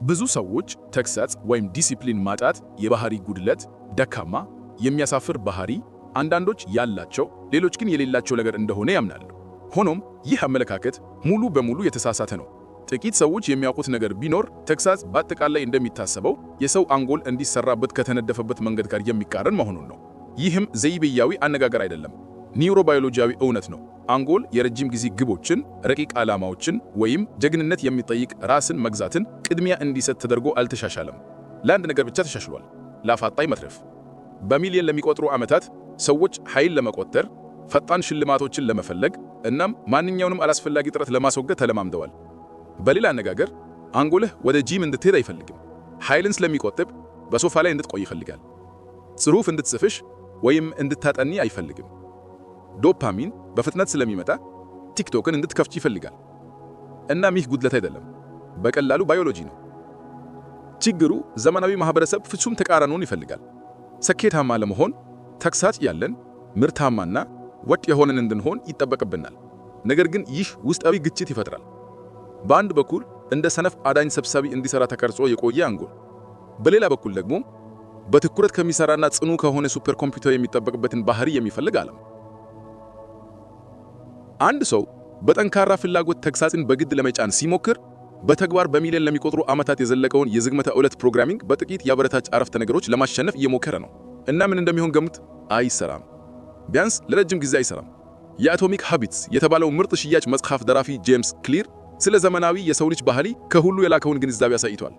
ብዙ ሰዎች ተግሳጽ ወይም ዲሲፕሊን ማጣት የባህሪ ጉድለት፣ ደካማ፣ የሚያሳፍር ባህሪ፣ አንዳንዶች ያላቸው ሌሎች ግን የሌላቸው ነገር እንደሆነ ያምናሉ። ሆኖም ይህ አመለካከት ሙሉ በሙሉ የተሳሳተ ነው። ጥቂት ሰዎች የሚያውቁት ነገር ቢኖር ተግሳጽ በአጠቃላይ እንደሚታሰበው የሰው አንጎል እንዲሰራበት ከተነደፈበት መንገድ ጋር የሚቃረን መሆኑን ነው። ይህም ዘይቤያዊ አነጋገር አይደለም፣ ኒውሮባዮሎጂያዊ እውነት ነው። አንጎል የረጅም ጊዜ ግቦችን፣ ረቂቅ ዓላማዎችን ወይም ጀግንነት የሚጠይቅ ራስን መግዛትን ቅድሚያ እንዲሰጥ ተደርጎ አልተሻሻለም። ለአንድ ነገር ብቻ ተሻሽሏል፣ ለአፋጣኝ መትረፍ። በሚሊዮን ለሚቆጥሩ ዓመታት ሰዎች ኃይል ለመቆጠር፣ ፈጣን ሽልማቶችን ለመፈለግ እናም ማንኛውንም አላስፈላጊ ጥረት ለማስወገድ ተለማምደዋል። በሌላ አነጋገር አንጎልህ ወደ ጂም እንድትሄድ አይፈልግም። ኃይልን ስለሚቆጥብ በሶፋ ላይ እንድትቆይ ይፈልጋል። ጽሑፍ እንድትጽፍሽ ወይም እንድታጠኒ አይፈልግም። ዶፓሚን በፍጥነት ስለሚመጣ ቲክቶክን እንድትከፍች ይፈልጋል። እናም ይህ ጉድለት አይደለም፣ በቀላሉ ባዮሎጂ ነው። ችግሩ ዘመናዊ ማህበረሰብ ፍጹም ተቃራኒውን ይፈልጋል። ስኬታማ ለመሆን ተግሳጽ ያለን፣ ምርታማና ወጥ የሆንን እንድንሆን ይጠበቅብናል። ነገር ግን ይህ ውስጣዊ ግጭት ይፈጥራል። በአንድ በኩል እንደ ሰነፍ አዳኝ ሰብሳቢ እንዲሰራ ተቀርጾ የቆየ አንጎል፣ በሌላ በኩል ደግሞ በትኩረት ከሚሰራና ጽኑ ከሆነ super computer የሚጠበቅበትን ባህሪ የሚፈልግ ዓለም። አንድ ሰው በጠንካራ ፍላጎት ተግሳጽን በግድ ለመጫን ሲሞክር በተግባር በሚሊዮን ለሚቆጥሩ ዓመታት የዘለቀውን የዝግመተ ለውጥ programming በጥቂት የአበረታች አረፍተ ነገሮች ለማሸነፍ እየሞከረ ነው። እና ምን እንደሚሆን ገምት። አይሰራም። ቢያንስ ለረጅም ጊዜ አይሰራም። የ Atomic Habits የተባለው ምርጥ ሽያጭ መጽሐፍ ደራሲ ጄምስ ክሊር ስለ ዘመናዊ የሰው ልጅ ባህሪ ከሁሉ የላቀውን ግንዛቤ አሳይቷል።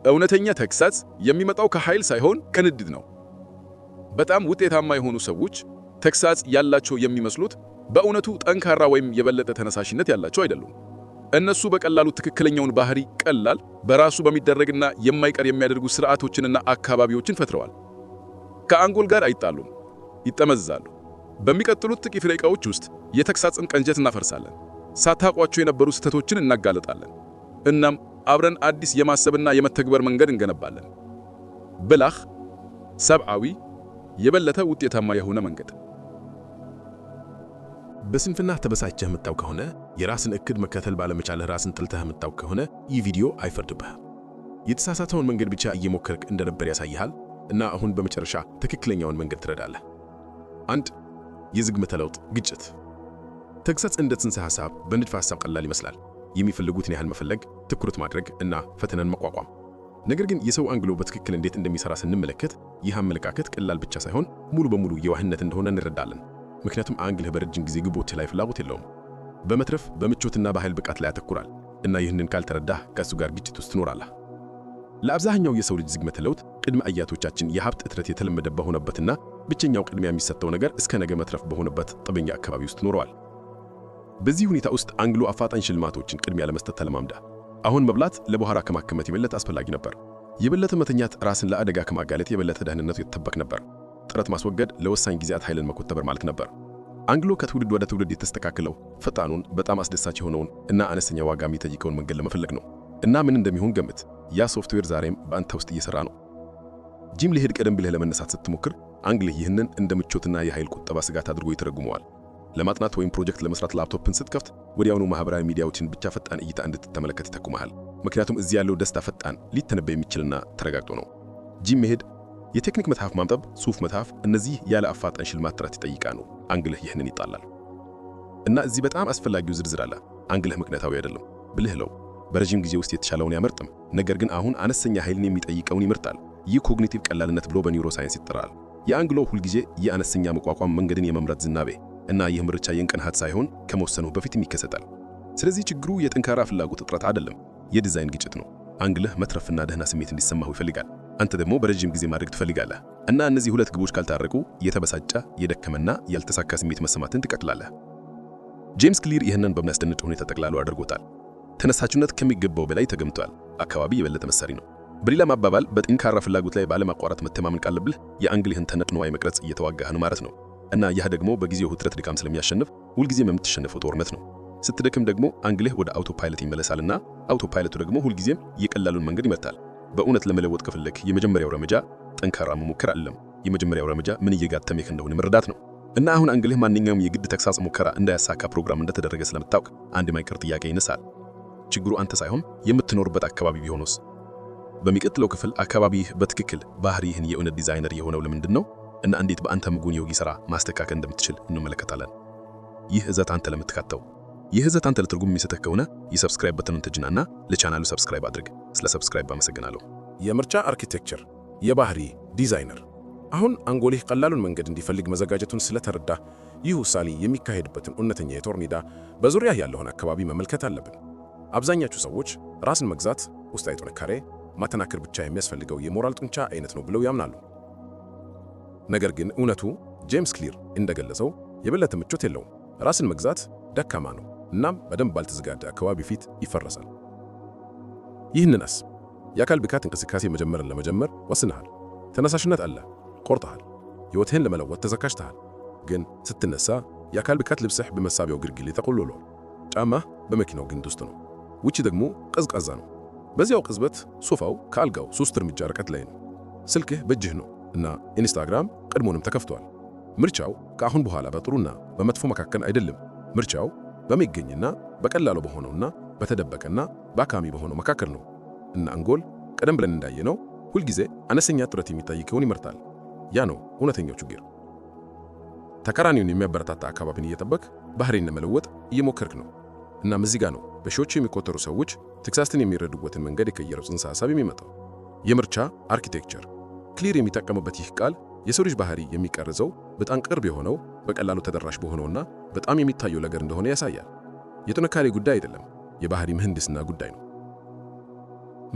እውነተኛ ተግሳጽ የሚመጣው ከኃይል ሳይሆን ከንዴት ነው። በጣም ውጤታማ የሆኑ ሰዎች ተግሳጽ ያላቸው የሚመስሉት በእውነቱ ጠንካራ ወይም የበለጠ ተነሳሽነት ያላቸው አይደሉም። እነሱ በቀላሉ ትክክለኛውን ባህሪ ቀላል፣ በራሱ በሚደረግና የማይቀር የሚያደርጉ ስርዓቶችንና አካባቢዎችን ፈጥረዋል። ከአንጎል ጋር አይጣሉም፣ ይጠመዝዛሉ። በሚቀጥሉት ጥቂት ደቂቃዎች ውስጥ የተግሳጽን ቅንጅት እናፈርሳለን። ሳታውቋቸው የነበሩ ስህተቶችን እናጋልጣለን። እናም አብረን አዲስ የማሰብና የመተግበር መንገድ እንገነባለን። ብልህ፣ ሰብአዊ፣ የበለጠ ውጤታማ የሆነ መንገድ። በስንፍናህ ተበሳጭተህ የምታውቅ ከሆነ፣ የራስን እቅድ መከተል ባለመቻልህ ራስን ጠልተህ የምታውቅ ከሆነ፣ ይህ ቪዲዮ አይፈርድብህም። የተሳሳተውን መንገድ ብቻ እየሞከርክ እንደነበር ያሳይሃል እና አሁን በመጨረሻ ትክክለኛውን መንገድ ትረዳለህ። 1. የዝግመተ ለውጥ ግጭት። ተግሳጽ እንደ ጽንሰ ሐሳብ በንድፈ ሐሳብ ቀላል ይመስላል። የሚፈልጉትን ያህል መፈለግ፣ ትኩረት ማድረግ እና ፈተናን መቋቋም። ነገር ግን የሰው አንጎል በትክክል እንዴት እንደሚሰራ ስንመለከት ይህ አመለካከት ቀላል ብቻ ሳይሆን ሙሉ በሙሉ የዋህነት እንደሆነ እንረዳለን። ምክንያቱም አንጎልህ በረጅም ጊዜ ግቦች ላይ ፍላጎት የለውም። በመትረፍ፣ በምቾትና በኃይል ብቃት ላይ ያተኩራል እና ይህንን ካልተረዳህ ከእሱ ጋር ግጭት ውስጥ ትኖራለህ። ለአብዛኛው የሰው ልጅ ዝግመተ ለውጥ ቅድመ አያቶቻችን የሀብት እጥረት የተለመደ በሆነበትና ብቸኛው ቅድሚያ የሚሰጠው ነገር እስከ ነገ መትረፍ በሆነበት ጠበኛ አካባቢ ውስጥ ኖረዋል። በዚህ ሁኔታ ውስጥ አንጎል አፋጣኝ ሽልማቶችን ቅድሚያ ለመስጠት ተለማምዷል። አሁን መብላት ለበኋላ ከማከማቸት የበለጠ አስፈላጊ ነበር። የበለጠ መተኛት ራስን ለአደጋ ከማጋለጥ የበለጠ ደህንነቱ የተጠበቀ ነበር። ጥረት ማስወገድ ለወሳኝ ጊዜያት ኃይልን መቆጠብ ማለት ነበር። አንጎል ከትውልድ ወደ ትውልድ የተስተካከለው ፈጣኑን፣ በጣም አስደሳች የሆነውን እና አነስተኛ ዋጋ የሚጠይቀውን መንገድ ለመፈለግ ነው። እና ምን እንደሚሆን ገምት። ያ ሶፍትዌር ዛሬም በአንተ ውስጥ እየሰራ ነው። ጂም ልሄድ ቀደም ብለህ ለመነሳት ስትሞክር አንጎልህ ይህንን እንደ ምቾትና የኃይል ቁጠባ ስጋት አድርጎ ይተረጉመዋል። ለማጥናት ወይም ፕሮጀክት ለመስራት ላፕቶፕን ስትከፍት ወዲያውኑ ማህበራዊ ሚዲያዎችን ብቻ ፈጣን እይታ እንድትመለከት ይጠቁመሃል። ምክንያቱም እዚህ ያለው ደስታ ፈጣን፣ ሊተነበይ የሚችልና ተረጋግጦ ነው። ጂም መሄድ፣ የቴክኒክ መጽሐፍ ማንበብ፣ ጽሑፍ መጻፍ፣ እነዚህ ያለ አፋጣኝ ሽልማት ጥረት ይጠይቃሉ። አንጎልህ ይህንን ይጠላል። እና እዚህ በጣም አስፈላጊው ዝርዝር አለ። አንጎልህ ምክንያታዊ አይደለም፣ ብልህ ነው። በረጅም ጊዜ ውስጥ የተሻለውን አይመርጥም፣ ነገር ግን አሁን አነስተኛ ኃይልን የሚጠይቀውን ይመርጣል። ይህ cognitive ቀላልነት ብሎ በ neuroscience ይጠራል። የአንጎል ሁልጊዜ የአነስተኛ መቋቋም መንገድን የመምረጥ ዝንባሌ እና ይህ ምርጫ የንቅናት ሳይሆን ከመወሰኑ በፊትም ይከሰታል። ስለዚህ ችግሩ የጠንካራ ፍላጎት እጥረት አይደለም፣ የዲዛይን ግጭት ነው። አንጎልህ መትረፍና ደህና ስሜት እንዲሰማህ ይፈልጋል። አንተ ደግሞ በረጅም ጊዜ ማድረግ ትፈልጋለህ። እና እነዚህ ሁለት ግቦች ካልታረቁ የተበሳጨ፣ የደከመና ያልተሳካ ስሜት መሰማትን ትቀጥላለህ። ጄምስ ክሊር ይህንን በሚያስደንቅ ሁኔታ ጠቅላላ አድርጎታል። ተነሳሽነት ከሚገባው በላይ ተገምቷል። አካባቢ የበለጠ መሳሪ ነው። በሌላ አባባል በጠንካራ ፍላጎት ላይ ባለማቋረጥ መተማመን ካለብህ የአንጎልህን ተነጥኖ መቅረጽ እየተዋጋህ ነው ማለት ነው። እና ይህ ደግሞ በጊዜው ውጥረት ድካም ስለሚያሸንፍ ሁልጊዜም የምትሸነፈው ጦርነት ነው። ስትደክም ደግሞ አንጎልህ ወደ autopilot ይመለሳልና autopilot ኡ ደግሞ ሁልጊዜም የቀላሉን መንገድ ይመርጣል። በእውነት ለመለወጥ ከፈለግህ የመጀመሪያው እርምጃ ጠንካራ መሞከር አይደለም። የመጀመሪያው እርምጃ ምን እየገጠመህ እንደሆነ መረዳት ነው። እና አሁን አንጎልህ ማንኛውም የግድ ተግሳጽ ሙከራ እንዳያሳካ ፕሮግራም እንደተደረገ ስለምታውቅ አንድ የማይቀር ጥያቄ ይነሳል። ችግሩ አንተ ሳይሆን የምትኖርበት አካባቢ ቢሆንስ? በሚቀጥለው ክፍል አካባቢህ በትክክል ባህሪህን የእውነት ዲዛይነር የሆነው ለምንድን ነው እና እንዴት በአንተ ምጉን ይሠራ ማስተካከል እንደምትችል እንመለከታለን። ይህ እዘት አንተ ለምትካተው ይህ እዘት አንተ ለትርጉም የሚሰጥህ ከሆነ የ subscribe button ኑን ተጭናና ለቻናሉ subscribe አድርግ። ስለ subscribe አመሰግናለሁ። የምርጫ architecture፣ የባህሪ ዲዛይነር። አሁን አንጎልህ ቀላሉን መንገድ እንዲፈልግ መዘጋጀቱን ስለተረዳ ይህ ውሳኔ የሚካሄድበትን እውነተኛ የጦር ሜዳ፣ በዙሪያህ ያለውን አካባቢ መመልከት አለብን። አብዛኛዎቹ ሰዎች ራስን መግዛት ውስጣዊ ጥንካሬ፣ ማጠናከር ብቻ የሚያስፈልገው የሞራል ጡንቻ አይነት ነው ብለው ያምናሉ። ነገር ግን እውነቱ ጄምስ ክሊር እንደገለጸው የበለጠ ምቾት የለውም። ራስን መግዛት ደካማ ነው፣ እናም በደንብ ባልተዘጋጀ አካባቢ ፊት ይፈርሳል። ይህንን አስብ። የአካል ብቃት እንቅስቃሴ መጀመርን ለመጀመር ወስነሃል። ተነሳሽነት አለ፣ ቆርጠሃል። ሕይወትህን ለመለወጥ ተዘጋጅተሃል። ግን ስትነሳ የአካል ብቃት ልብስህ በመሳቢያው ግርጌ ላይ ተቆልሏል። ጫማህ በመኪናው ግንድ ውስጥ ነው። ውጪ ደግሞ ቀዝቃዛ ነው። በዚያው ቅጽበት ሶፋው ከአልጋው 3 እርምጃ ርቀት ላይ ነው። ስልክህ በእጅህ ነው እና ኢንስታግራም ቀድሞውንም ተከፍቷል። ምርጫው ከአሁን በኋላ በጥሩና በመጥፎ መካከል አይደለም። ምርጫው በሚገኝና በቀላሉ በሆነውና በተደበቀና በአድካሚ በሆነው መካከል ነው። እና አንጎል ቀደም ብለን እንዳየነው ሁልጊዜ አነስተኛ ጥረት የሚጠይቀውን ይመርጣል። ያ ነው እውነተኛው ችግር። ተቃራኒውን የሚያበረታታ አካባቢን እየጠበቅክ ባህሪን ለመለወጥ እየሞከርክ ነው። እናም እዚህ ጋር ነው በሺዎች የሚቆጠሩ ሰዎች ትግሳስትን የሚረዱበትን መንገድ የቀየረው ጽንሰ ሐሳብ የሚመጣው፣ የምርጫ architecture። ክሊር የሚጠቀምበት ይህ ቃል የሰው ልጅ ባህሪ የሚቀርጸው በጣም ቅርብ የሆነው፣ በቀላሉ ተደራሽ በሆነውና በጣም የሚታየው ነገር እንደሆነ ያሳያል። የጥንካሬ ጉዳይ አይደለም፣ የባህሪ ምህንድስና ጉዳይ ነው።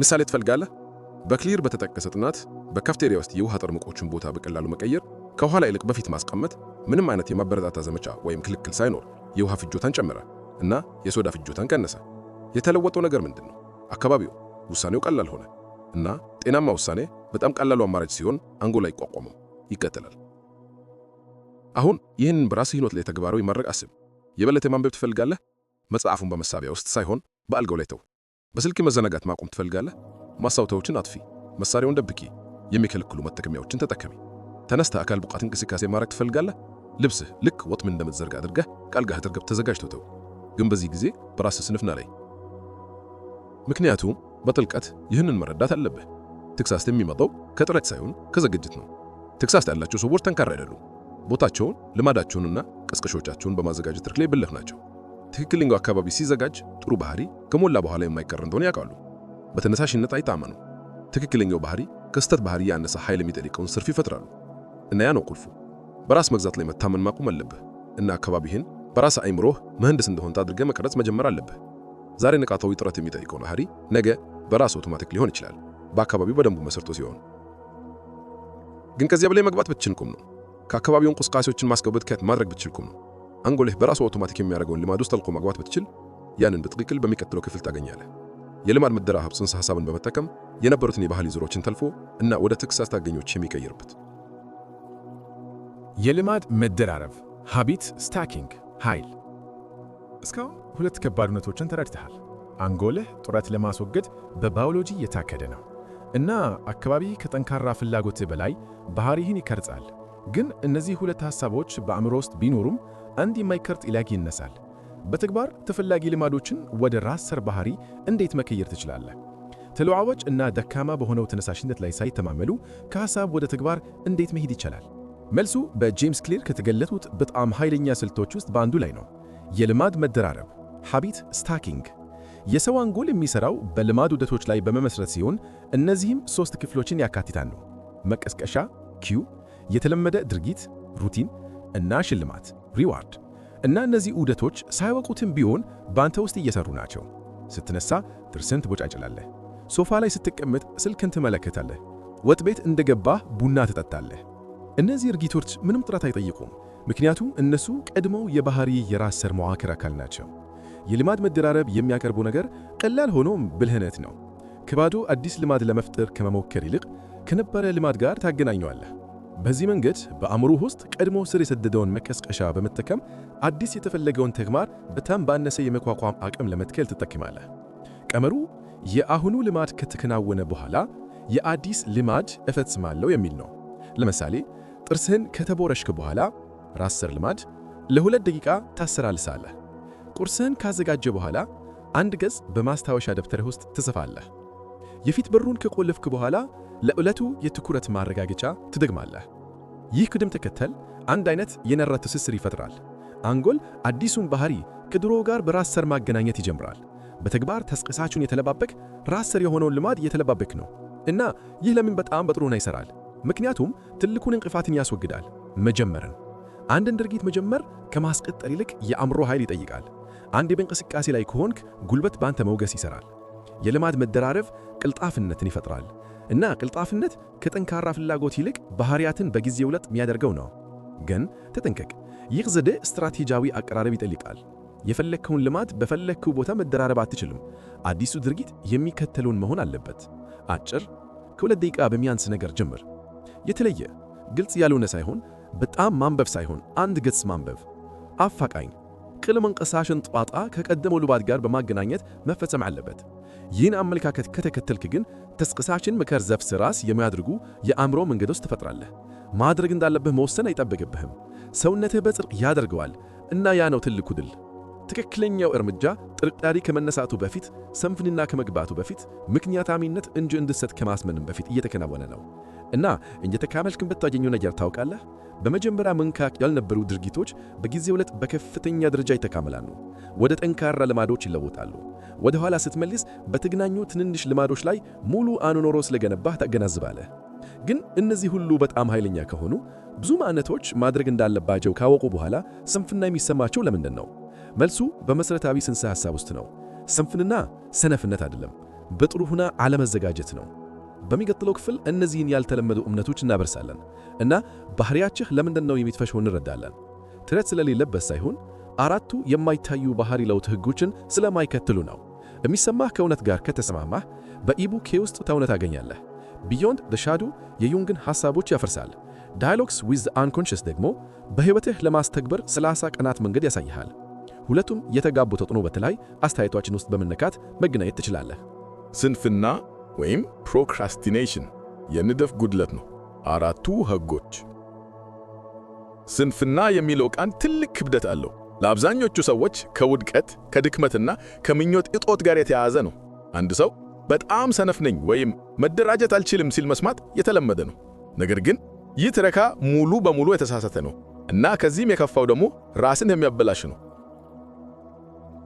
ምሳሌ ትፈልጋለህ? በክሊር በተጠቀሰ ጥናት በካፍቴሪያ ውስጥ የውሃ ጠርሙሶችን ቦታ በቀላሉ መቀየር፣ ከኋላ ይልቅ በፊት ማስቀመጥ፣ ምንም አይነት የማበረታታ ዘመቻ ወይም ክልክል ሳይኖር የውሃ ፍጆታን ጨመረ እና የሶዳ ፍጆታን ቀነሰ። የተለወጠው ነገር ምንድን ነው? አካባቢው። ውሳኔው ቀላል ሆነ እና ጤናማ ውሳኔ በጣም ቀላሉ አማራጭ ሲሆን አንጎል አይቋቋመውም፣ ይከተላል። አሁን ይህንን በራስህ ሕይወት ላይ ተግባራዊ ማድረግ አስብ። የበለጠ ማንበብ ትፈልጋለህ? መጽሐፉን በመሳቢያ ውስጥ ሳይሆን በአልጋው ላይ ተው። በስልክ መዘናጋት ማቆም ትፈልጋለህ? ማስታወሻዎችን አጥፊ፣ መሳሪያውን ደብቂ፣ የሚከለክሉ መጠቀሚያዎችን ተጠቀሚ። ተነስተህ አካል ብቃት እንቅስቃሴ ማድረግ ትፈልጋለህ? ልብስህ ልክ ወጥመድ እንደምትዘርጋ አድርገህ ከአልጋህ አጠገብ ተዘጋጅቶ ተው። ግን በዚህ ጊዜ በራስህ ስንፍና ላይ፣ ምክንያቱም በጥልቀት ይህንን መረዳት አለብህ። ትግሳት የሚመጣው ከጥረት ሳይሆን ከዝግጅት ነው። ትግሳት ያላቸው ሰዎች ጠንካራ አይደሉም። ቦታቸውን፣ ልማዳቸውንና ቀስቃሾቻቸውን በማዘጋጀት ላይ ብልህ ናቸው። ትክክለኛው አካባቢ ሲዘጋጅ ጥሩ ባህሪ ከሞላ በኋላ የማይቀር እንደሆነ ያውቃሉ። በተነሳሽነት አይታመኑም። ትክክለኛው ባህሪ ከስህተት ባህሪ ያነሰ ኃይል የሚጠይቀውን ስርፍ ይፈጥራሉ። እና ያ ነው ቁልፉ። በራስ መግዛት ላይ መታመን ማቆም አለብህ እና አካባቢህን በራስ አይምሮህ ምህንድስ እንደሆነ አድርገህ መቅረጽ መጀመር አለብህ። ዛሬ ንቃታዊ ጥረት የሚጠይቀው ባህሪ ነገ በራስ አውቶማቲክ ሊሆን ይችላል፣ በአካባቢው በደንቡ መሰርቶ ሲሆን። ግን ከዚያ በላይ መግባት ብትችልኩም ነው። ከአካባቢው እንቅስቃሴዎችን ማስገባት ከት ማድረግ ብትችልኩም ነው። አንጎልህ በራሱ አውቶማቲክ የሚያደርገውን ልማድ ውስጥ ጠልቆ መግባት ብትችል፣ ያንን በትክክል በሚቀጥለው ክፍል ታገኛለህ። የልማድ መደራረብ ጽንሰ ሐሳብን በመጠቀም የነበሩትን የባህል ዙሮችን ተልፎ እና ወደ ትክሳት ታገኞች የሚቀይርበት። የልማድ መደራረብ፣ habit stacking ኃይል። እስካሁን ሁለት ከባድ እውነቶችን ተረድተሃል። አንጎልህ ጥረት ለማስወገድ በባዮሎጂ የታቀደ ነው እና አካባቢ ከጠንካራ ፍላጎትህ በላይ ባህሪህን ይቀርጻል። ግን እነዚህ ሁለት ሐሳቦች በአእምሮ ውስጥ ቢኖሩም አንድ የማይቀር ጥያቄ ይነሳል። በተግባር ተፈላጊ ልማዶችን ወደ ራስ ሰር ባህሪ እንዴት መቀየር ትችላለህ? ተለዋዋጭ እና ደካማ በሆነው ተነሳሽነት ላይ ሳይተማመኑ ከሐሳብ ወደ ተግባር እንዴት መሄድ ይቻላል? መልሱ በጄምስ ክሊር ከተገለጡት በጣም ኃይለኛ ስልቶች ውስጥ በአንዱ ላይ ነው። የልማድ መደራረብ፣ habit stacking። የሰው አንጎል የሚሰራው በልማድ ዑደቶች ላይ በመመስረት ሲሆን እነዚህም ሶስት ክፍሎችን ያካትታሉ፦ መቀስቀሻ cue፣ የተለመደ ድርጊት routine እና ሽልማት reward። እና እነዚህ ዑደቶች ሳያውቁትም ቢሆን በአንተ ውስጥ እየሰሩ ናቸው። ስትነሳ ጥርስህን ትቦጫጭላለህ። ሶፋ ላይ ስትቀመጥ ስልክን ትመለከታለህ። ወጥ ቤት እንደገባህ ቡና ትጠጣለህ። እነዚህ ድርጊቶች ምንም ጥረት አይጠይቁም፣ ምክንያቱም እነሱ ቀድመው የባህሪ የራስ ሰር መዋቅር አካል ናቸው። የልማድ መደራረብ የሚያቀርበው ነገር ቀላል ሆኖም ብልህነት ነው። ከባዶ አዲስ ልማድ ለመፍጠር ከመሞከር ይልቅ ከነበረ ልማድ ጋር ታገናኘዋለህ። በዚህ መንገድ በአእምሮህ ውስጥ ቀድሞ ስር የሰደደውን መቀስቀሻ በመጠቀም አዲስ የተፈለገውን ተግባር በጣም ባነሰ የመቋቋም አቅም ለመትከል ትጠቀማለህ። ቀመሩ የአሁኑ ልማድ ከተከናወነ በኋላ የአዲስ ልማድ እፈጽማለሁ የሚል ነው። ለምሳሌ ጥርስህን ከተቦረሽክ በኋላ፣ ራስ ሰር ልማድ፣ ለ2 ደቂቃ ታሰላስላለህ። ቁርስህን ካዘጋጀህ በኋላ አንድ ገጽ በማስታወሻ ደብተርህ ውስጥ ትጽፋለህ። የፊት በሩን ከቆለፍክ በኋላ ለዕለቱ የትኩረት ማረጋገጫ ትደግማለህ። ይህ ቅደም ተከተል አንድ አይነት የነራ ትስስር ይፈጥራል። አንጎል አዲሱን ባህሪ ከድሮ ጋር በራስ ሰር ማገናኘት ይጀምራል። በተግባር ተስቅሳችሁን የተለባበክ ራስ ሰር የሆነውን ልማድ እየተለባበክ ነው። እና ይህ ለምን በጣም በጥሩ ሁኔታ ይሰራል? ምክንያቱም ትልቁን እንቅፋትን ያስወግዳል፣ መጀመርን። አንድን ድርጊት መጀመር ከማስቀጠል ይልቅ የአእምሮ ኃይል ይጠይቃል። አንድ በእንቅስቃሴ ላይ ከሆንክ ጉልበት በአንተ ሞገስ ይሰራል። የልማድ መደራረብ ቅልጣፍነትን ይፈጥራል። እና ቅልጣፍነት ከጠንካራ ፍላጎት ይልቅ ባህሪያትን በጊዜው ለጥ የሚያደርገው ነው። ግን ተጠንቀቅ፣ ይህ ዘዴ ስትራቴጂያዊ አቀራረብ ይጠይቃል። የፈለግከውን ልማድ በፈለግከው ቦታ መደራረብ አትችልም። አዲሱ ድርጊት የሚከተለውን መሆን አለበት። አጭር፣ ከ2 ደቂቃ በሚያንስ ነገር ጀምር። የተለየ፣ ግልጽ ያልሆነ ሳይሆን፣ በጣም ማንበብ ሳይሆን አንድ ገጽ ማንበብ። አፋቃኝ፣ ቅልም እንቅሳሽን ጧጣ ከቀደመው ልማድ ጋር በማገናኘት መፈጸም አለበት። ይህን አመለካከት ከተከተልክ ግን ተስቅሳችን ምክር ዘፍስ ራስ የሚያደርጉ የአእምሮ መንገዶች ትፈጥራለህ። ማድረግ እንዳለብህ መወሰን አይጠበቅብህም። ሰውነትህ በጽድቅ ያደርገዋል እና ያ ነው ትልቁ ድል። ትክክለኛው እርምጃ ጥርጣሬ ከመነሳቱ በፊት፣ ስንፍና ከመግባቱ በፊት፣ ምክንያታዊነት እንጂ እንድሰጥ ከማስመንም በፊት እየተከናወነ ነው። እና እየተካመልክ ብታገኘው ነገር ታውቃለህ። በመጀመሪያ መንካክ ያልነበሩ ድርጊቶች በጊዜው ዕለት በከፍተኛ ደረጃ ይተካመላሉ፣ ወደ ጠንካራ ልማዶች ይለወጣሉ። ወደ ኋላ ስትመልስ በተገናኙ ትንንሽ ልማዶች ላይ ሙሉ አኗኗር ስለገነባህ ታገናዝባለህ። ግን እነዚህ ሁሉ በጣም ኃይለኛ ከሆኑ፣ ብዙ ማዕነቶች ማድረግ እንዳለባቸው ካወቁ በኋላ ስንፍና የሚሰማቸው ለምንድን ነው? መልሱ በመሠረታዊ ጽንሰ ሐሳብ ውስጥ ነው። ስንፍና ሰነፍነት አይደለም፣ በጥሩ ሁና አለመዘጋጀት ነው። በሚቀጥለው ክፍል እነዚህን ያልተለመዱ እምነቶች እናበርሳለን እና ባህሪያችህ ለምንድን ነው የሚትፈሸው እንረዳለን። ጥረት ስለሌለበት ሳይሆን አራቱ የማይታዩ ባህሪ ለውጥ ህጎችን ስለማይከተሉ ነው። የሚሰማህ ከእውነት ጋር ከተስማማህ በ ebook ኤ ውስጥ እውነት ታገኛለህ። Beyond the Shadow የዩንግን ሐሳቦች ያፈርሳል። Dialogues with the Unconscious ደግሞ በሕይወትህ ለማስተግበር 30 ቀናት መንገድ ያሳይሃል። ሁለቱም የተጋቡ ተጥኖ በተለይ አስተያየቶችን ውስጥ በመነካት መገናኘት ትችላለህ። ስንፍና ወይም procrastination የንድፍ ጉድለት ነው። አራቱ ህጎች። ስንፍና የሚለው ቃል ትልቅ ክብደት አለው። ለአብዛኞቹ ሰዎች ከውድቀት፣ ከድክመትና ከምኞት እጦት ጋር የተያያዘ ነው። አንድ ሰው በጣም ሰነፍ ነኝ ወይም መደራጀት አልችልም ሲል መስማት የተለመደ ነው። ነገር ግን ይህ ትረካ ሙሉ በሙሉ የተሳሳተ ነው እና ከዚህም የከፋው ደግሞ ራስን የሚያበላሽ ነው።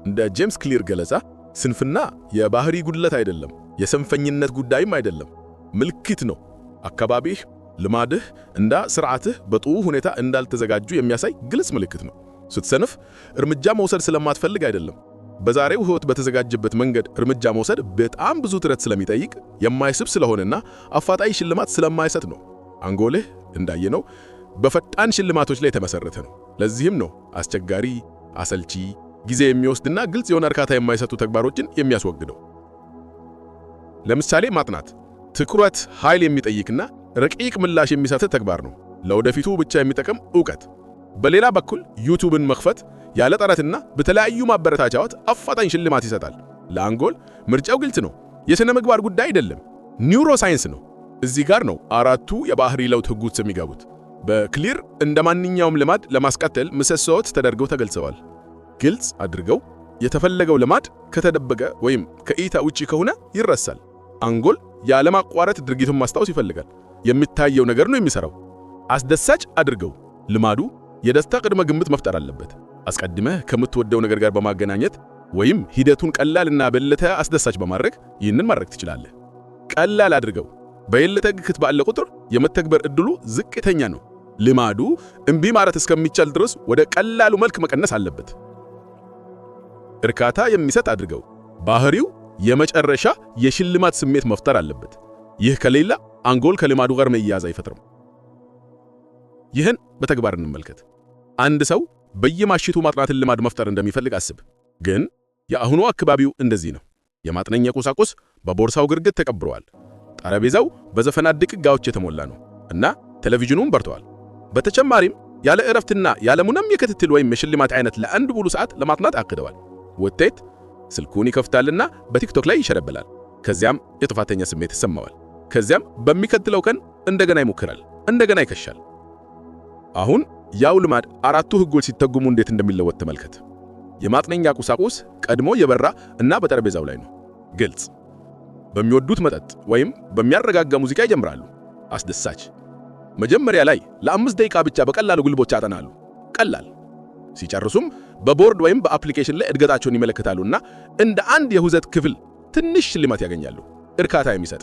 እንደ ጄምስ ክሊር ገለጻ ስንፍና የባህሪ ጉድለት አይደለም፣ የሰንፈኝነት ጉዳይም አይደለም፣ ምልክት ነው። አካባቢህ፣ ልማድህ እና ስርዓትህ በጥሩ ሁኔታ እንዳልተዘጋጁ የሚያሳይ ግልጽ ምልክት ነው። ስትሰንፍ እርምጃ መውሰድ ስለማትፈልግ አይደለም። በዛሬው ሕይወት በተዘጋጀበት መንገድ እርምጃ መውሰድ በጣም ብዙ ጥረት ስለሚጠይቅ፣ የማይስብ ስለሆነና አፋጣኝ ሽልማት ስለማይሰጥ ነው። አንጎልህ እንዳየነው በፈጣን ሽልማቶች ላይ የተመሰረተ ነው። ለዚህም ነው አስቸጋሪ፣ አሰልቺ፣ ጊዜ የሚወስድና ግልጽ የሆነ እርካታ የማይሰጡ ተግባሮችን የሚያስወግደው። ለምሳሌ ማጥናት ትኩረት፣ ኃይል የሚጠይቅና ረቂቅ ምላሽ የሚሰጥ ተግባር ነው፣ ለወደፊቱ ብቻ የሚጠቅም ዕውቀት። በሌላ በኩል ዩቲዩብን መክፈት ያለ ጥረትና በተለያዩ ማበረታቻዎች አፋጣኝ ሽልማት ይሰጣል። ለአንጎል ምርጫው ግልጽ ነው። የሥነ ምግባር ጉዳይ አይደለም፣ neuroscience ነው። እዚህ ጋር ነው አራቱ የባህሪ ለውጥ ህጎች የሚገቡት። በክሊር እንደ ማንኛውም ልማድ ለማስቀጠል ምሰሶዎች ተደርገው ተገልጸዋል። ግልጽ አድርገው። የተፈለገው ልማድ ከተደበቀ ወይም ከእይታ ውጪ ከሆነ ይረሳል። አንጎል ያለማቋረጥ ድርጊቱን ማስታወስ ይፈልጋል። የሚታየው ነገር ነው የሚሰራው። አስደሳች አድርገው። ልማዱ የደስታ ቅድመ ግምት መፍጠር አለበት። አስቀድመህ ከምትወደው ነገር ጋር በማገናኘት ወይም ሂደቱን ቀላልና በለተ አስደሳች በማድረግ ይህንን ማድረግ ትችላለህ። ቀላል አድርገው። በየለተ ግክት ባለ ቁጥር የመተግበር እድሉ ዝቅተኛ ነው። ልማዱ እምቢ ማለት እስከሚቻል ድረስ ወደ ቀላሉ መልክ መቀነስ አለበት። እርካታ የሚሰጥ አድርገው። ባህሪው የመጨረሻ የሽልማት ስሜት መፍጠር አለበት። ይህ ከሌላ አንጎል ከልማዱ ጋር መያያዝ አይፈጥርም። ይህን በተግባር እንመልከት። አንድ ሰው በየማሽቱ ማጥናትን ልማድ መፍጠር እንደሚፈልግ አስብ። ግን የአሁኑ አካባቢው እንደዚህ ነው። የማጥነኛ ቁሳቁስ በቦርሳው ግርግት ተቀብረዋል። ጠረጴዛው በዘፈናድቅ ዕቃዎች የተሞላ ነው እና ቴሌቪዥኑም በርተዋል። በተጨማሪም ያለ እረፍትና ያለ ምንም የክትትል ወይም የሽልማት አይነት ለአንድ ሙሉ ሰዓት ለማጥናት አቅደዋል። ውጤት፣ ስልኩን ይከፍታልና በቲክቶክ ላይ ይሸረበላል። ከዚያም የጥፋተኛ ስሜት ይሰማዋል። ከዚያም በሚከትለው ቀን እንደገና ይሞክራል፣ እንደገና ይከሻል። አሁን ያው ልማድ አራቱ ህጎች ሲተጉሙ እንዴት እንደሚለወጥ ተመልከት። የማጥነኛ ቁሳቁስ ቀድሞ የበራ እና በጠረጴዛው ላይ ነው። ግልጽ። በሚወዱት መጠጥ ወይም በሚያረጋጋ ሙዚቃ ይጀምራሉ። አስደሳች። መጀመሪያ ላይ ለ5 ደቂቃ ብቻ በቀላሉ ጉልቦች ያጠናሉ። ቀላል። ሲጨርሱም በቦርድ ወይም በ application ላይ እድገታቸውን ይመለከታሉና እንደ አንድ የሁዘት ክፍል ትንሽ ሽልማት ያገኛሉ። እርካታ የሚሰጥ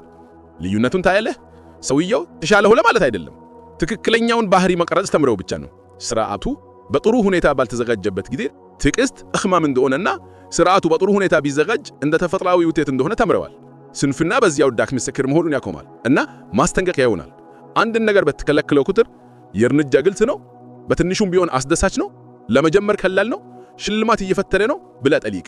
ልዩነቱን ታያለህ። ሰውየው ተሻለ ሆነ ማለት አይደለም። ትክክለኛውን ባህሪ መቅረጽ ተምረው ብቻ ነው። ስርዓቱ በጥሩ ሁኔታ ባልተዘጋጀበት ጊዜ ትዕግስት ህመም እንደሆነና ስርዓቱ በጥሩ ሁኔታ ቢዘጋጅ እንደ ተፈጥሯዊ ውጤት እንደሆነ ተምረዋል። ስንፍና በዚያው ዳክ ምስክር መሆኑን ያቆማል እና ማስጠንቀቂያ ይሆናል። አንድን ነገር በተከለከለው ቁጥር የእርምጃ ግልጽ ነው፣ በትንሹም ቢሆን አስደሳች ነው፣ ለመጀመር ቀላል ነው፣ ሽልማት እየፈጠረ ነው ብለህ ጠይቅ።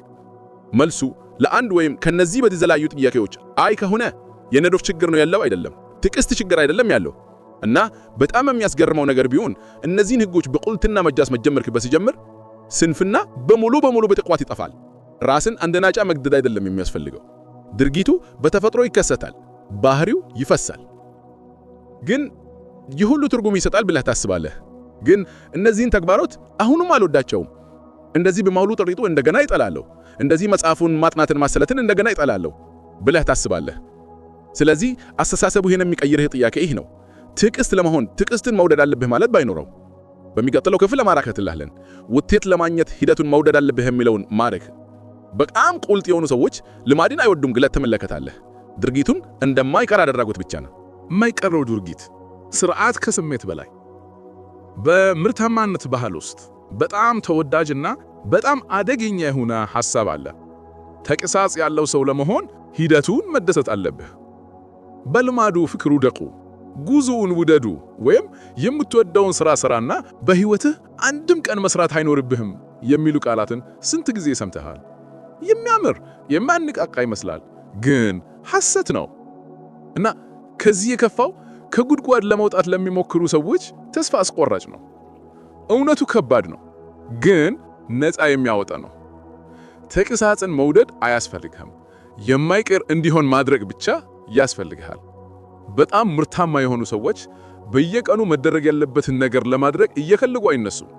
መልሱ ለአንድ ወይም ከነዚህ በተለያዩ ጥያቄዎች አይ ከሆነ የነዶፍ ችግር ነው ያለው አይደለም፣ ትዕግስት ችግር አይደለም ያለው። እና በጣም የሚያስገርመው ነገር ቢሆን እነዚህን ህጎች በቁልትና መጃስ መጀመርክ በሲጀምር ስንፍና በሙሉ በሙሉ በጥቋት ይጠፋል። ራስን አንደናጫ መግደድ አይደለም የሚያስፈልገው። ድርጊቱ በተፈጥሮ ይከሰታል፣ ባህሪው ይፈሳል። ግን ይህ ሁሉ ትርጉም ይሰጣል ብለህ ታስባለህ? ግን እነዚህን ተግባሮት አሁንም አልወዳቸውም። እንደዚህ በማውሉ ጥሪቱ እንደገና ይጠላለሁ። እንደዚህ መጽሐፉን ማጥናትን ማሰለትን እንደገና ይጠላለሁ ብለህ ታስባለህ። ስለዚህ አስተሳሰቡ ይሄን የሚቀይርህ ጥያቄ ይህ ነው። ትዕግስት ለመሆን ትዕግስትን መውደድ አለብህ ማለት ባይኖረው በሚቀጥለው ክፍል ለማራከትላለን ውጤት ለማግኘት ሂደቱን መውደድ አለብህ የሚለውን ማድረግ። በጣም ቁልጥ የሆኑ ሰዎች ልማድን አይወዱም ግለት ትመለከታለህ። ድርጊቱን እንደማይቀር አደረጉት ብቻ ነው። የማይቀረው ድርጊት ስርዓት ከስሜት በላይ። በምርታማነት ባህል ውስጥ በጣም ተወዳጅና በጣም አደገኛ የሆነ ሐሳብ አለ። ተቅሳጽ ያለው ሰው ለመሆን ሂደቱን መደሰት አለብህ። በልማዱ ፍቅሩ ደቁ፣ ጉዞውን ውደዱ፣ ወይም የምትወደውን ሥራ ሥራና በሕይወትህ አንድም ቀን መስራት አይኖርብህም የሚሉ ቃላትን ስንት ጊዜ ሰምተሃል? የሚያምር የሚያነቃቃ ይመስላል፣ ግን ሐሰት ነው። እና ከዚህ የከፋው ከጉድጓድ ለመውጣት ለሚሞክሩ ሰዎች ተስፋ አስቆራጭ ነው። እውነቱ ከባድ ነው፣ ግን ነፃ የሚያወጣ ነው። ተግሳጽን መውደድ አያስፈልግህም። የማይቀር እንዲሆን ማድረግ ብቻ ያስፈልግሃል። በጣም ምርታማ የሆኑ ሰዎች በየቀኑ መደረግ ያለበትን ነገር ለማድረግ እየፈለጉ አይነሱም።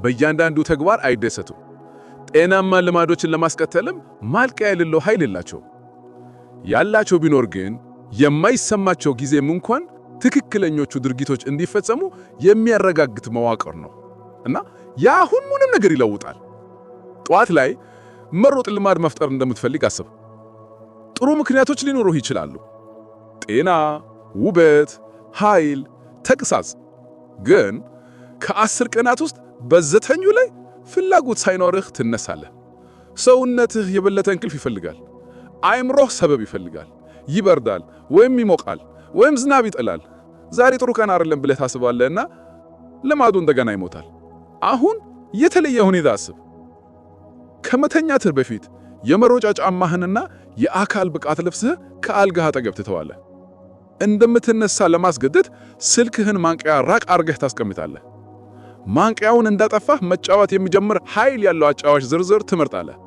በእያንዳንዱ ተግባር አይደሰቱም። ጤናማ ልማዶችን ለማስከተልም ማልቀያ የሌለው ኃይል የላቸውም። ያላቸው ቢኖር ግን የማይሰማቸው ጊዜም እንኳን ትክክለኞቹ ድርጊቶች እንዲፈጸሙ የሚያረጋግጥ መዋቅር ነው እና ያ ሁሉንም ነገር ይለውጣል። ጠዋት ላይ መሮጥ ልማድ መፍጠር እንደምትፈልግ አስብ። ጥሩ ምክንያቶች ሊኖሩህ ይችላሉ። ጤና፣ ውበት፣ ኃይል፣ ተግሳጽ። ግን ከ10 ቀናት ውስጥ በ9ኙ ላይ ፍላጎት ሳይኖርህ ትነሳለህ። ሰውነትህ የበለጠ እንቅልፍ ይፈልጋል። አእምሮህ ሰበብ ይፈልጋል። ይበርዳል ወይም ይሞቃል ወይም ዝናብ ይጥላል። ዛሬ ጥሩ ቀን አይደለም ብለህ ታስባለህና ልማዱ እንደገና ይሞታል። አሁን የተለየ ሁኔታ አስብ። ከመተኛትህ በፊት የመሮጫ ጫማህንና የአካል ብቃት ልብስህ ከአልጋህ አጠገብ ትተዋለህ። እንደምትነሳ ለማስገደድ ስልክህን ማንቂያ ራቅ አርገህ ታስቀምጣለህ። ማንቂያውን እንዳጠፋህ መጫወት የሚጀምር ኃይል ያለው አጫዋች ዝርዝር ትመርጣለህ።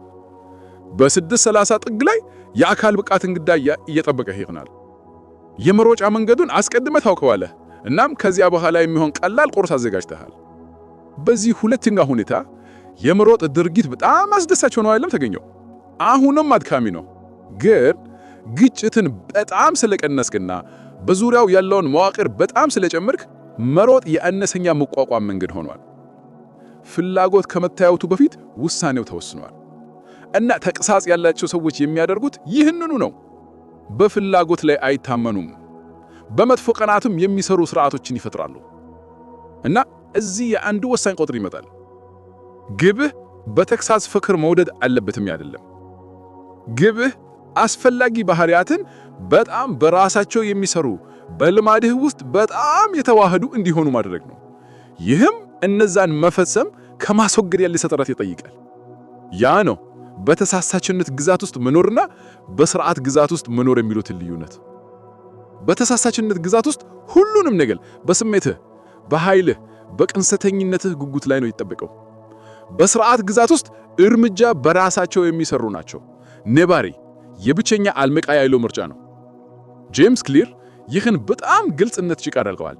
በ6:30 ጥግ ላይ የአካል ብቃት እንግዳ እየጠበቀህ ይሆናል። የመሮጫ መንገዱን አስቀድመህ ታውቀዋለህ። እናም ከዚያ በኋላ የሚሆን ቀላል ቁርስ አዘጋጅተሃል። በዚህ ሁለተኛ ሁኔታ የመሮጥ ድርጊት በጣም አስደሳች ሆኖ አይደለም ተገኘው። አሁንም አድካሚ ነው፣ ግን ግጭትን በጣም ስለቀነስክና በዙሪያው ያለውን መዋቅር በጣም ስለጨመርክ መሮጥ የአነስተኛ መቋቋም መንገድ ሆኗል። ፍላጎት ከመታየቱ በፊት ውሳኔው ተወስኗል። እና ተግሳጽ ያላቸው ሰዎች የሚያደርጉት ይህንኑ ነው። በፍላጎት ላይ አይታመኑም። በመጥፎ ቀናትም የሚሰሩ ስርዓቶችን ይፈጥራሉ። እና እዚህ የአንዱ ወሳኝ ቁጥር ይመጣል። ግብህ በተግሳጽ ፍቅር መውደድ አለበትም አይደለም። ግብህ አስፈላጊ ባህሪያትን በጣም በራሳቸው የሚሰሩ በልማድህ ውስጥ በጣም የተዋህዱ እንዲሆኑ ማድረግ ነው። ይህም እነዛን መፈጸም ከማስወገድ ያለፈ ጥረት ይጠይቃል። ያ ነው በተሳሳችነት ግዛት ውስጥ መኖርና በስርዓት ግዛት ውስጥ መኖር የሚሉትን ልዩነት። በተሳሳችነት ግዛት ውስጥ ሁሉንም ነገር በስሜትህ፣ በኃይልህ፣ በቅንሰተኝነትህ ጉጉት ላይ ነው ይጠበቀው። በስርዓት ግዛት ውስጥ እርምጃ በራሳቸው የሚሰሩ ናቸው። ነባሪ የብቸኛ አልመቃ ያለው ምርጫ ነው። ጄምስ ክሊር ይህን በጣም ግልጽነት ጭቅ አድርገዋል።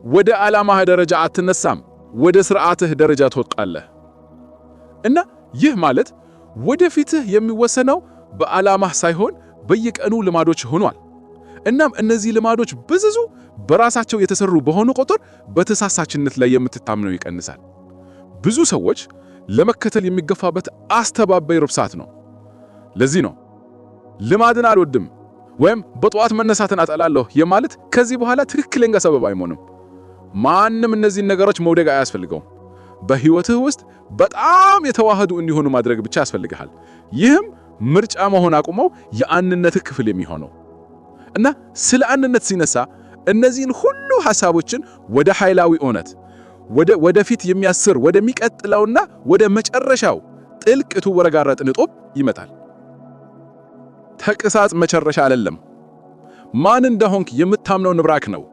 ወደ ዓላማህ ደረጃ አትነሳም፣ ወደ ስርዓትህ ደረጃ ትወጣለህ። እና ይህ ማለት ወደፊትህ የሚወሰነው በዓላማህ ሳይሆን በየቀኑ ልማዶች ሆኗል። እናም እነዚህ ልማዶች ብዙ በራሳቸው የተሰሩ በሆኑ ቁጥር በተሳሳችነት ላይ የምትታምነው ይቀንሳል። ብዙ ሰዎች ለመከተል የሚገፋበት አስተባባይ ርብሳት ነው። ለዚህ ነው ልማድን አልወድም ወይም በጠዋት መነሳትን አጠላለሁ የማለት ከዚህ በኋላ ትክክለኛ ሰበብ አይሆንም። ማንም እነዚህን ነገሮች መውደቅ አያስፈልገውም። በህይወትህ ውስጥ በጣም የተዋህዱ እንዲሆኑ ማድረግ ብቻ ያስፈልግሃል። ይህም ምርጫ መሆን አቁመው የአንነትህ ክፍል የሚሆነው እና ስለ አንነት ሲነሳ እነዚህን ሁሉ ሐሳቦችን ወደ ኃይላዊ እውነት ወደ ወደፊት የሚያስር ወደሚቀጥለውና ወደ መጨረሻው ጥልቅ የተወረጋረጥ ንጦብ ይመጣል። ተቅሳጽ መጨረሻ አይደለም። ማን እንደሆንክ የምታምነው ንብራክ ነው።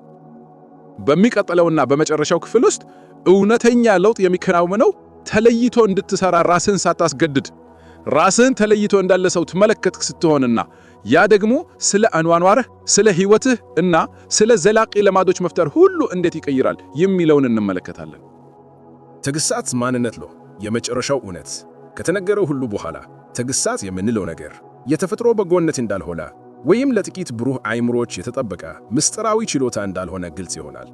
በሚቀጥለውና በመጨረሻው ክፍል ውስጥ እውነተኛ ለውጥ የሚከናወነው ተለይቶ እንድትሰራ ራስህን ሳታስገድድ ራስህን ተለይቶ እንዳለ ሰው ትመለከት ስትሆንና ያ ደግሞ ስለ አኗኗርህ፣ ስለ ህይወትህ እና ስለ ዘላቂ ልማዶች መፍጠር ሁሉ እንዴት ይቀይራል የሚለውን እንመለከታለን። ተግሳጽ ማንነት ነው። የመጨረሻው እውነት ከተነገረው ሁሉ በኋላ ተግሳጽ የምንለው ነገር የተፈጥሮ በጎነት እንዳልሆነ ወይም ለጥቂት ብሩህ አእምሮዎች የተጠበቀ ምስጢራዊ ችሎታ እንዳልሆነ ግልጽ ይሆናል።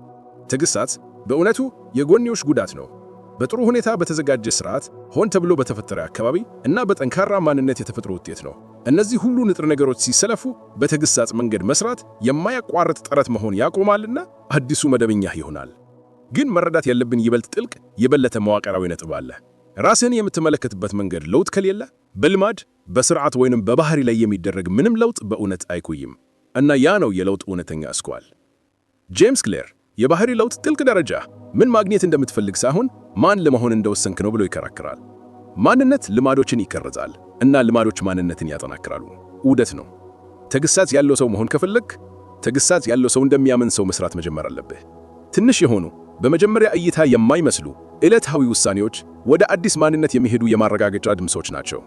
ተግሳጽ በእውነቱ የጎንዮሽ ጉዳት ነው። በጥሩ ሁኔታ በተዘጋጀ ስርዓት፣ ሆን ተብሎ በተፈጠረ አካባቢ እና በጠንካራ ማንነት የተፈጥሮ ውጤት ነው። እነዚህ ሁሉ ንጥረ ነገሮች ሲሰለፉ በተግሳጽ መንገድ መስራት የማያቋርጥ ጥረት መሆን ያቆማልና አዲሱ መደበኛህ ይሆናል። ግን መረዳት ያለብን ይበልጥ ጥልቅ፣ የበለጠ መዋቅራዊ ነጥብ አለ። ራስህን የምትመለከትበት መንገድ ለውጥ ከሌለ በልማድ፣ በስርዓት ወይንም በባህሪ ላይ የሚደረግ ምንም ለውጥ በእውነት አይቆይም። እና ያ ነው የለውጥ እውነተኛ አስኳል። ጄምስ ክሌር የባህሪ ለውጥ ጥልቅ ደረጃ ምን ማግኘት እንደምትፈልግ ሳይሆን ማን ለመሆን እንደወሰንክ ነው ብሎ ይከራከራል። ማንነት ልማዶችን ይቀርጻል እና ልማዶች ማንነትን ያጠናክራሉ። ዑደት ነው። ተግሳጽ ያለው ሰው መሆን ከፈለግክ ተግሳጽ ያለው ሰው እንደሚያምን ሰው መስራት መጀመር አለብህ። ትንሽ የሆኑ፣ በመጀመሪያ እይታ የማይመስሉ ዕለታዊ ውሳኔዎች ወደ አዲስ ማንነት የሚሄዱ የማረጋገጫ ድምፆች ናቸው።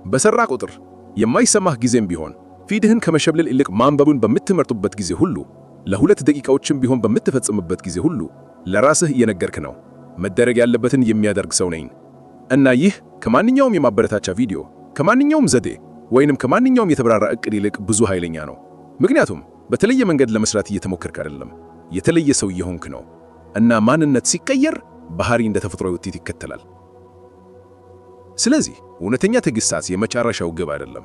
በሰራ ቁጥር፣ የማይሰማህ ጊዜም ቢሆን፣ feed ህን ከመሸብለል ይልቅ ማንበቡን በምትመርጡበት ጊዜ ሁሉ፣ ለ2 ደቂቃዎችም ቢሆን በምትፈጽምበት ጊዜ ሁሉ ለራስህ እየነገርክ ነው፣ መደረግ ያለበትን የሚያደርግ ሰው ነኝ። እና ይህ ከማንኛውም የማበረታቻ ቪዲዮ፣ ከማንኛውም ዘዴ ወይንም ከማንኛውም የተብራራ እቅድ ይልቅ ብዙ ኃይለኛ ነው። ምክንያቱም በተለየ መንገድ ለመስራት እየተሞከርክ አይደለም፣ የተለየ ሰው እየሆንክ ነው። እና ማንነት ሲቀየር ባህሪ እንደ ተፈጥሮ ውጤት ይከተላል። ስለዚህ እውነተኛ ተግሳጽ የመጨረሻው ግብ አይደለም።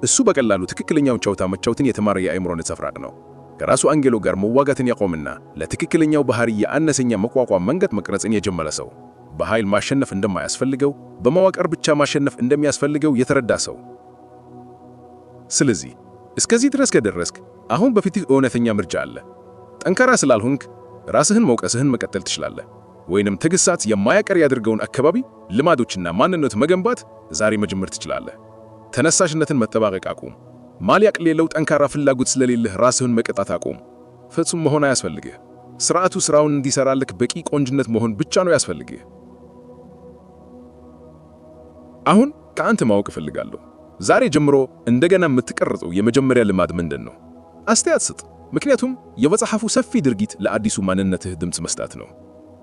እሱ በቀላሉ ትክክለኛውን ጨዋታ መጫወትን የተማረ የአእምሮ ነጸብራቅ ነው። ከራሱ አንጎል ጋር መዋጋትን ያቆምና ለትክክለኛው ባህሪ የአነስተኛ መቋቋም መንገድ መቅረጽን የጀመረ ሰው፣ በኃይል ማሸነፍ እንደማያስፈልገው፣ በመዋቅር ብቻ ማሸነፍ እንደሚያስፈልገው የተረዳ ሰው። ስለዚህ እስከዚህ ድረስ ከደረስክ አሁን በፊትህ እውነተኛ ምርጫ አለ። ጠንካራ ስላልሆንክ ራስህን መውቀስህን መቀጠል ትችላለህ፣ ወይንም ተግሳጽ የማያቀር ያድርገውን አካባቢ፣ ልማዶችና ማንነት መገንባት ዛሬ መጀመር ትችላለህ። ተነሳሽነትን መጠባበቅ አቁም። ማሊያ የሌለው ጠንካራ ፍላጎት ስለሌለህ ራስህን መቀጣት አቁም። ፍጹም መሆን አያስፈልግህ። ስርዓቱ ስራውን እንዲሰራልህ በቂ ቆንጅነት መሆን ብቻ ነው ያስፈልግህ። አሁን ከአንተ ማወቅ እፈልጋለሁ። ዛሬ ጀምሮ እንደገና የምትቀርጸው የመጀመሪያ ልማድ ምንድን ነው? አስተያየት ስጥ። ምክንያቱም የመጽሐፉ ሰፊ ድርጊት ለአዲሱ ማንነትህ ድምፅ መስጠት ነው።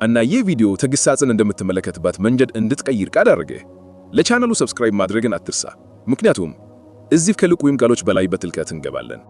እና ይህ ቪዲዮ ተግሳጽን እንደምትመለከትበት መንገድ እንድትቀይር ካደረገህ ለቻናሉ subscribe ማድረግን አትርሳ። ምክንያቱም እዚህ ከልቅ ወይም ቃሎች በላይ በጥልቀት እንገባለን።